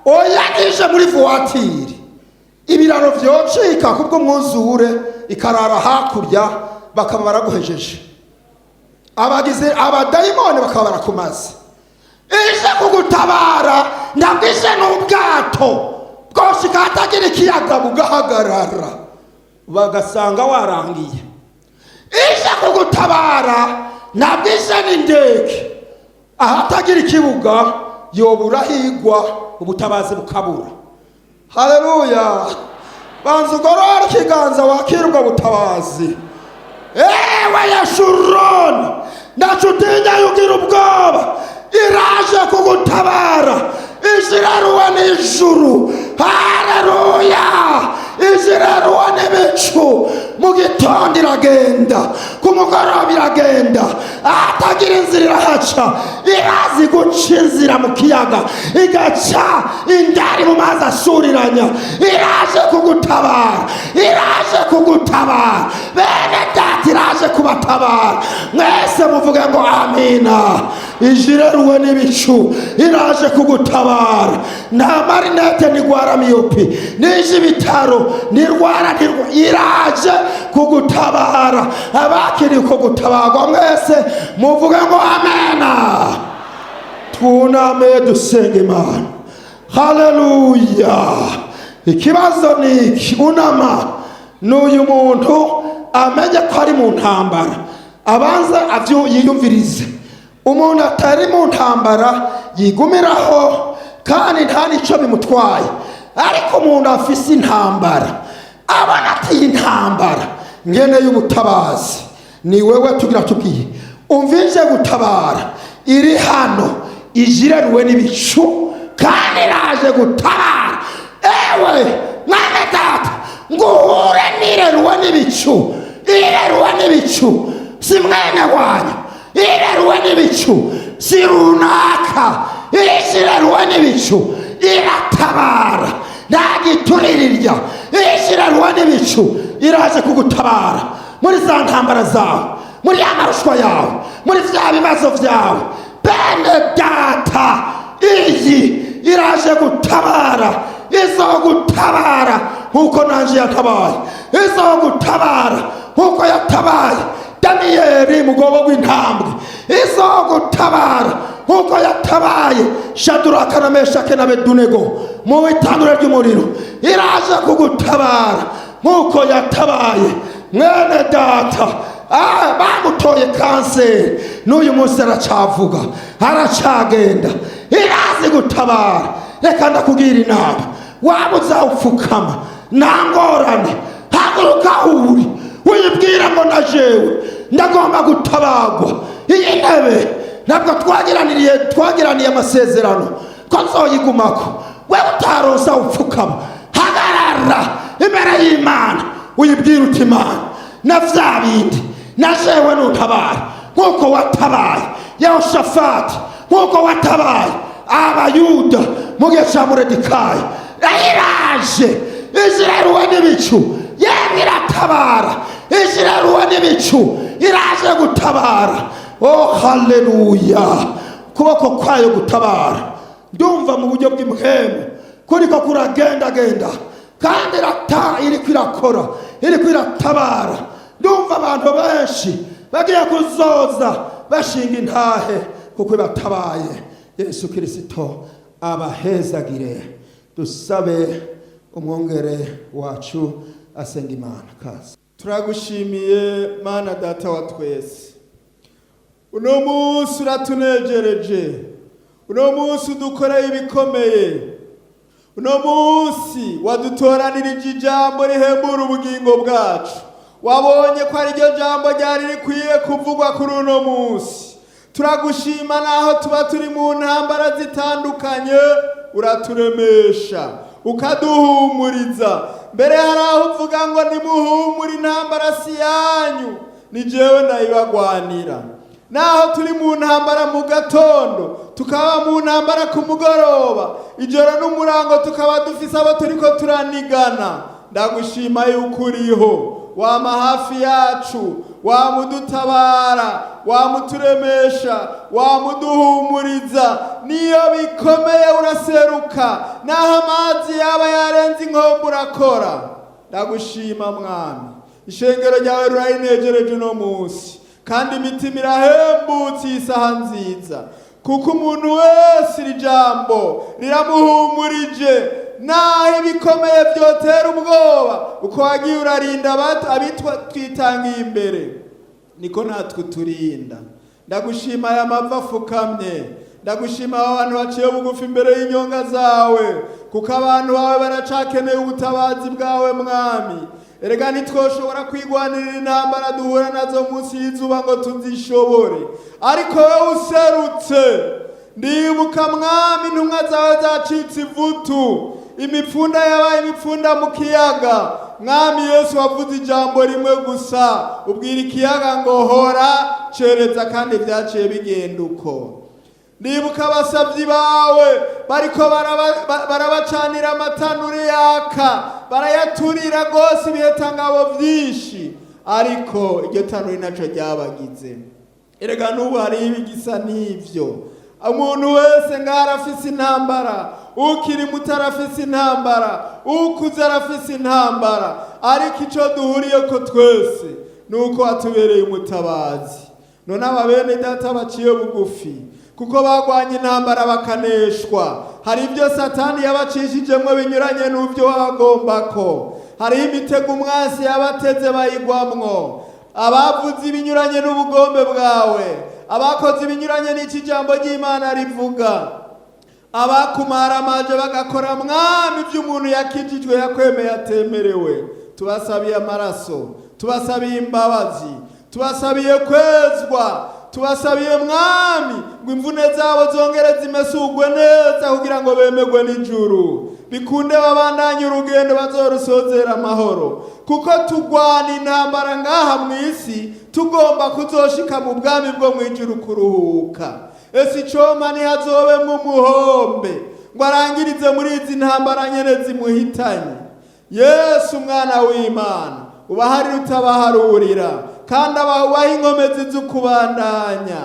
oya, ije muri voiture, ibiraro vyocika kubw'umwuzure, ikarara hakurya, bakaba baraguhejeje, abagize abadayimoni bakaba barakumaze. Ije kugutabara ntabwo ije n'ubwato bwoshika hatagira ikiyaga bugahagarara, bagasanga warangiye. Ije kugutabara ntabwo ije n'indege, ahatagira ikibuga yobura higwa, ubutabazi bukabura. Haleluya! Banza ugorora ikiganza, wakira ubwo butabazi. Ewe Yeshuroni, ntacyo utinya, ugira ubwoba, iraje kugutabara. Iziraruwe n'ijuru, haleluya, iziraruwe n'ibicu. Mu gitondo iragenda, ku mugoroba iragenda, ahatagira inzira irahaca. Irazi guca inzira mu kiyaga, igaca indari mu mazi asuriranya. Iraje kugutabara, iraje kugutabara. Bene data, iraje kubatabara mwese, muvuge ngo amina. Ijireruwe n'ibicu, iraje kugutabara. Nta marinete, ntigwara myopie, nije ibitaro, ntirwara, iraje kugutabara. Abakiriye uko gutabarwa mwese muvuge ngo amena. Twuname dusenga Imana. Haleluya! Ikibazo ni iki? Unama n'uyu muntu amenye ko ari mu ntambara, abanza yiyumvirize. Umuntu atari mu ntambara yigumiraho kandi nta n'icyo bimutwaye, ariko umuntu afise intambara abona ati iyi ntambara ngene y'ubutabazi. Ni wewe tugira tubwiye, umvije gutabara iri hano, ijireruwe n'ibicu kandi iraje gutabara. Ewe mwana data, nguhure nireruwe n'ibicu, ireruwe n'ibicu, si mwene wanyu, ireruwe n'ibicu, si runaka, ijireruwe n'ibicu, iratabara, nta gituririrya. Ijireruwe n'ibicu iraje kugutabara muri za ntambara zawe, muri ya marushwa yawe, muri vya bibazo vyawe. Bene data, iyi iraje gutabara, izogutabara nkuko nanje yatabaye, izogutabara nkuko yatabaye Daniyeli mugobo w'intambwe, izogutabara nkuko yatabaye Shaduraka na Meshake na Bedunego mu itanura ry'umuriro. Iraje kugutabara nkuko yatabaye mwene data. Bamutoye kanseri, n'uyu munsi aracavuga, aracagenda. Irazi gutabara. Reka ndakubwira inama, waba uzawupfukama, nta ngorane, haguruka aho uri, wibwira ngo na jewe ndagomba gutabagwa. Iyi ntebe ntabwo twagiraniye amasezerano ko nzoyigumako. Wewe utaronsa upfukama, hagarara imbere y'Imana, uyibwira uti: "Imana, na vya bindi na jewe nuntabara nk'uko watabaye Yehoshafati, nk'uko watabaye Abayuda mu gihe cya Moridekayi." Iraje, izireruwe n'ibicu, yemwe iratabara. Izireruwe n'ibicu, iraje gutabara. Oh haleluya! Ukuboko kwayo gutabara, ndumva mu buryo bw'impwemu kuriko kuragendagenda, kandi irata, iriko irakora, iriko iratabara. Ndumva abantu benshi bagiye kuzoza. Bashinga intahe kuko batabaye. Yesu Kirisito abahezagire. Dusabe umwongere wacu asenga Imana kazi. Turagushimiye, Mana Data wa twese. Uno munsi uratunejereje, uno munsi udukoreye ibikomeye, uno munsi wadutoranirije ijambo rihembura ubugingo bwacu. Wabonye ko ari ryo jambo ryari rikwiye kuvugwa kuri uno munsi. Turagushima. Naho tuba turi mu ntambara zitandukanye, uraturemesha, ukaduhumuriza. Mbere hari aho uvuga ngo: "Nimuhumure, intambara si yanyu, ni jewe ndayibagwanira." Naho turi mu ntambara mu gatondo, tukaba mu ntambara ku mugoroba, ijoro n'umurango, tukaba dufise abo turiko turanigana, ndagushima yuko uriho, wama hafi yacu, wamudutabara, wamuturemesha, wamuduhumuriza. Niyo bikomeye uraseruka, naho amazi yaba yarenze inkombe urakora. Ndagushima, Mwami. Ishengero ryawe rurayinejereje uno munsi, kandi imitima irahembutse iyi saha nziza, kuko umuntu wese iri jambo riramuhumurije. Naho ibikomeye byotera ubwoba, uko wagiye urarinda abitwa twitangiye imbere, niko natwe uturinda. Ndagushima aya mavi afukamye, ndagushima aba bantu baciye bugufi imbere y'inyonga zawe, kuko abantu bawe baracakeneye ubutabazi bwawe, Mwami. Erega ntitwoshobora kwigwanirira intambara duhura nazo munsi y'izuba ngo tuzishobore, ariko wowe userutse. Ndibuka, Mwami, intumwa zawe zacitse ivutu, imipfunda yabaye imipfunda mu kiyaga. Mwami Yesu, wavuze ijambo rimwe gusa, ubwira ikiyaga ngo: "Hora, cereza," kandi byaciye bigenda uko. Ndibuka abasabyi bawe bariko barabacanira amatanuri yaka, barayaturira rwose ibihetangabo byinshi, ariko iryo tanuri naco ryabagize. Erega n'ubu hariho ibigisa n'ivyo. Umuntu wese ngaho arafise intambara, ukiri muto arafise intambara, ukuze arafise intambara, ariko ico duhuriyeko twese ni uko watubereye umutabazi. None aba bene data baciye bugufi, kuko bagwanye intambara bakaneshwa, hari ibyo Satani yabacishijemwo binyuranye n'ubyo wabagombako, hariho imitego umwansi yabateze bayigwamwo, abavuze ibinyuranye n'ubugombe bwawe, abakoze ibinyuranye n'iki jambo ry'Imana rivuga, abakumaramaje bagakora, Mwami, ibyo umuntu yakijijwe yakwemeye atemerewe, tubasabiye amaraso, tubasabiye imbabazi, tubasabiye kwezwa, tubasabiye, Mwami, ngo imvune zabo zongere zimesugwe neza kugira ngo bemerwe n'ijuru, bikunde babandanye urugendo bazorusozera amahoro, kuko tugwana intambara ngaha mu isi tugomba kuzoshika mu bwami bwo mu ijuru kuruhuka. Ese icoma ntihazobemwo umuhombe ngo arangirize muri izi ntambara nyene zimuhitanye? Yesu umwana w'Imana, ubaharira utabaharurira, kandi ubaha inkomezi z'ukubandanya,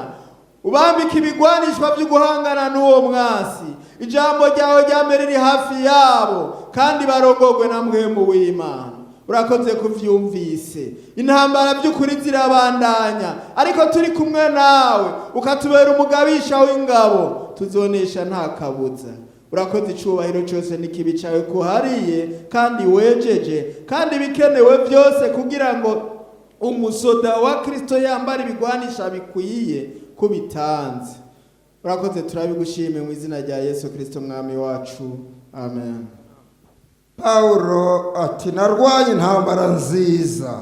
ubambika ibigwanishwa byo guhangana n'uwo mwasi. Ijambo ryawe ryame riri hafi yabo, kandi barongogwe na Mpwemu w'Imana. Urakoze kuvyumvise. Intambara by'ukuri zirabandanya, ariko turi kumwe nawe, ukatubera umugabisha w'ingabo, tuzonesha nta kabuza. Urakoze. Icubahiro cyose n'ikibi cyawe kuhariye kandi wejeje, kandi ibikenewe byose kugira ngo umusoda wa Kristo yambara ibigwanisha bikwiye kubitanze. Urakoze, turabigushimiye mu izina rya Yesu Kristo Mwami wacu, amen. Pawulo ati: "Narwanye intambara nziza,"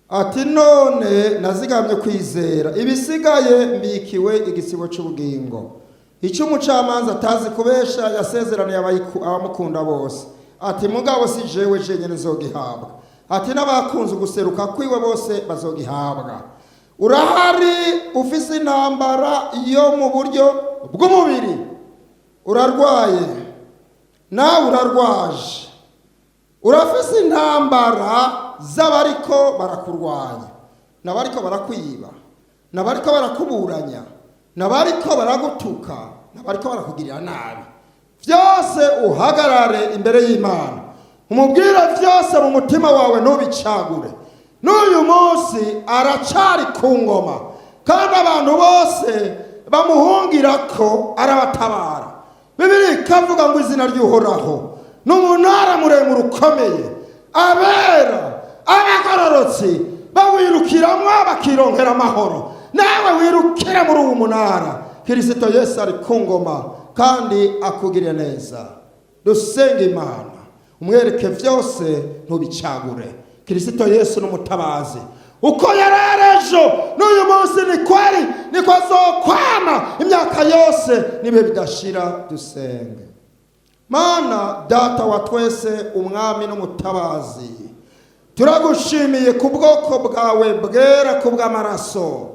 ati: "none nazigamye kwizera, ibisigaye mbikiwe igisibo cy'ubugingo, icyo umucamanza atazi kubesha yasezeraniye abamukunda bose." Ati: "Mugabo si jewe jenyine nzogihabwa," ati: "n'abakunze uguseruka kwiwe bose bazogihabwa." Urahari ufise intambara yo mu buryo bw'umubiri, urarwaye, nawe urarwaje, urafise intambara z'abariko barakurwanya, n'abariko barakwiba, n'abariko barakuburanya, n'abariko baragutuka, n'abariko barakugirira nabi. Byose uhagarare imbere y'Imana, umubwire byose mu mutima wawe, ntubicagure. N'uyu munsi aracari ku ngoma. Kandi abantu bose bamuhungira ko arabatabara. Bibiri ikavuga ngo izina ry'Uhoraho ni umunara muremure ukomeye, abera abagororotsi bawirukiramwo bakironkera amahoro. Nawe wirukira muri uwo munara. Kirisito Yesu ari ku ngoma kandi akugirire neza. Dusenga Imana, umwereke byose, ntubicagure. Kirisito Yesu n'umutabazi. Uko yari ejo n'uyu munsi niko ari, niko azokwama imyaka yose n'ibihe bidashira. Dusenge. Mana Data wa twese, Umwami n'Umutabazi, turagushimiye ku bwoko bwawe bwera, ku bw'amaraso.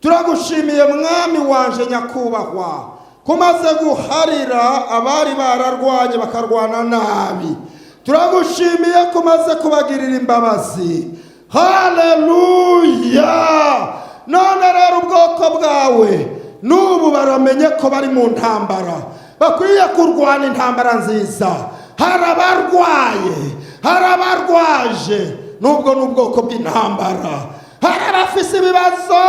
Turagushimiye, Mwami wanje nyakubahwa, kumaze guharira abari bararwanye bakarwana nabi. Turagushimiye kumaze kubagirira imbabazi. Haleluya! None rero ubwoko bwawe n'ubu baramenye ko bari mu ntambara, bakwiye kurwana intambara nziza. Hari abarwaye, hari abarwaje, nubwo n'ubwoko bw'intambara. Hari abafise ibibazo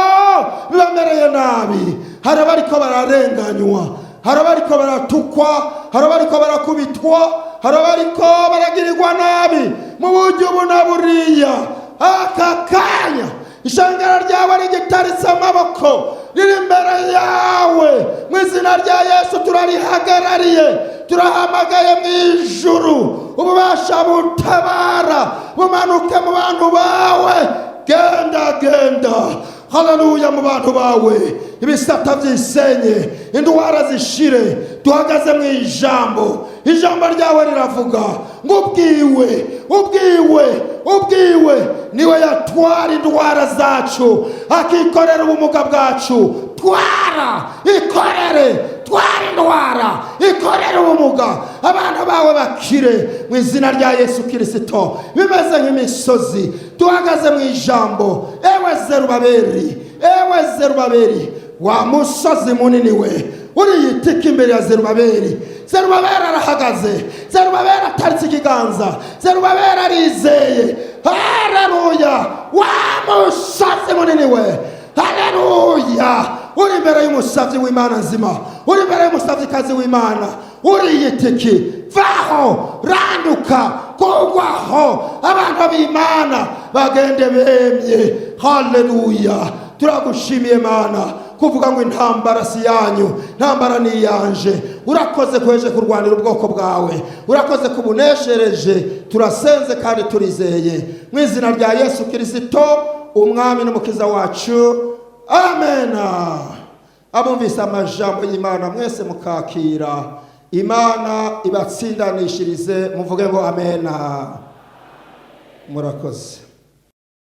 bibamereye nabi, hari abariko bararenganywa, hari abariko baratukwa, hari abariko barakubitwa, hari abariko baragirirwa nabi mu buryo ubu na buriya. Aka kanya ishengero ryawe rigitaritse amaboko, riri imbere yawe. Mu izina rya Yesu turarihagarariye, turahamagaye mu ijuru ububasha butabara bumanuke mu bantu bawe. Genda, genda, haleluya, mu bantu bawe, ibisata byisenye, indwara zishire. Duhagaze mu ijambo. Ijambo ryawe riravuga ngo ubwiwe, ubwiwe, ubwiwe niwe yatwara indwara zacu, akikorera ubumuga bwacu. Twara, ikorere, twara indwara, ikorere ubumuga, abantu bawe bakire mu izina rya Yesu Kirisito. Bimeze nk'imisozi, duhagaze mu ijambo. Ewe Zerubabeli, ewe Zerubabeli, wa musozi munini we, uriyitika imbere ya Zerubabeli. Zerubabeli arahagaze, Zerubabeli ataritse ikiganza, Zerubabeli arizeye. Haleluya! Wa musozi munini we, haleluya, uri imbere y'umusavyi w'Imana nzima, uri imbere y'umusavyikazi w'Imana, uriyitiki. Vaho, randuka, kugwaho, abantu b'Imana bagende bemye. Haleluya! Turagushimiye Mana kuvuga ngo intambara si yanyu, intambara ni iyanje. Urakoze kweje kurwanira ubwoko bwawe, urakoze kubuneshereje. Turasenze kandi turizeye mu izina rya Yesu Kirisito, Umwami n'Umukiza wacu, amena. Abumvise amajambo y'Imana mwese mukakira, Imana ibatsindanishirize, muvuge ngo amena. Murakoze.